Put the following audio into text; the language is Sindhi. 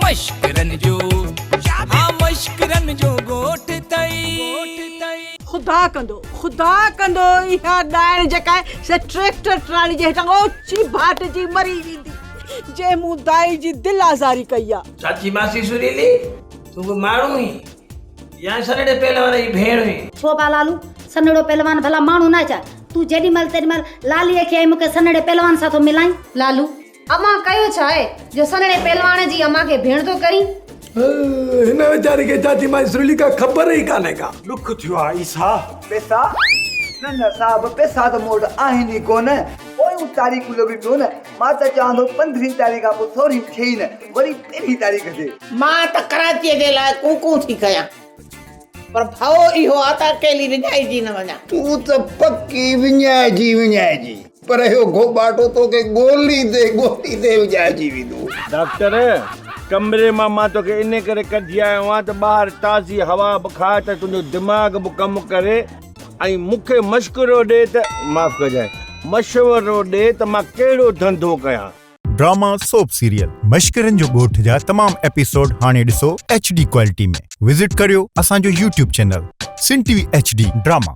مشڪرن جو ها مشڪرن جو ڳوٺ ٿئي. خدا ڪندو خدا ڪندو اها ڏائڻ جيڪا آهي سا ٽريڪٽر ٽرالي جي هيٺان اوچي ڀاٽجي مري ويندي جنهن مون دائي جي دل آزاري ڪئي آ. چاچي ماسي سريلي تون به ماڻهو هين يا سنهڙي پهلوان جي ڀيڻ هين. ڇو ڀا لالو، سنهڙو پهلوان ڀلا ماڻهو ناهي ڇا؟ تون جيڏي مهل تيڏي مهل لاليء کي ۽ مون کي سنهڙي پهلوان سان ٿو ملائين. لالو، امان ڪيو ڇا آهي جو سنهڙي پهلوان جي امان کي ڀيڻ ٿو ڪرين؟ هن ويچاري کي چاچي مائي سريلي ڪا خبر ئي ڪانهي ڪا. ڏک ٿيو آ عيسيٰ. پئسا؟ نه نه صاحب پئسا ته مون وٽ آهن ئي ڪونه. پويون تاريخون لڳيون پيو نه. مان ته چوان ٿو پندرهين تاريخ کان پوء سورهين ٿئي ئي نه وري پهرين تاريخ ٿئي. مان ته ڪراچيء جي لاء ڪوڪون ٿي ڪيان پر ڀؤ اهو آ ته اڪيلي وڃائجي نه وڃان. تون ته پڪي وڃائجي وڃائجي پر اهو گهوٻاٽو توکي ڳوليندي ڳوليندي وڃائجي ويندو. ڊاڪٽر، ڪمري مان مان توکي انهي ڪري ڪڍي آيو آهيان ته ٻاهر تازي هوا به کاء ته تنهنجو دماغ به ڪم ڪري ۽ مون کي مشڪرو ڏي ته، معاف ڪجانء، مشورو ڏي ته مان ڪهڙو ڌنڌو ڪيان. ڊراما سوپ سيريل مشڪرن جو ڳوٺ جا تمام ايپيسوڊ هاڻي ڏسو ايڇ ڊي ڪوالٽي ۾ وزٽ ڪريو اسان جو YouTube channel Sindh T V H D drama.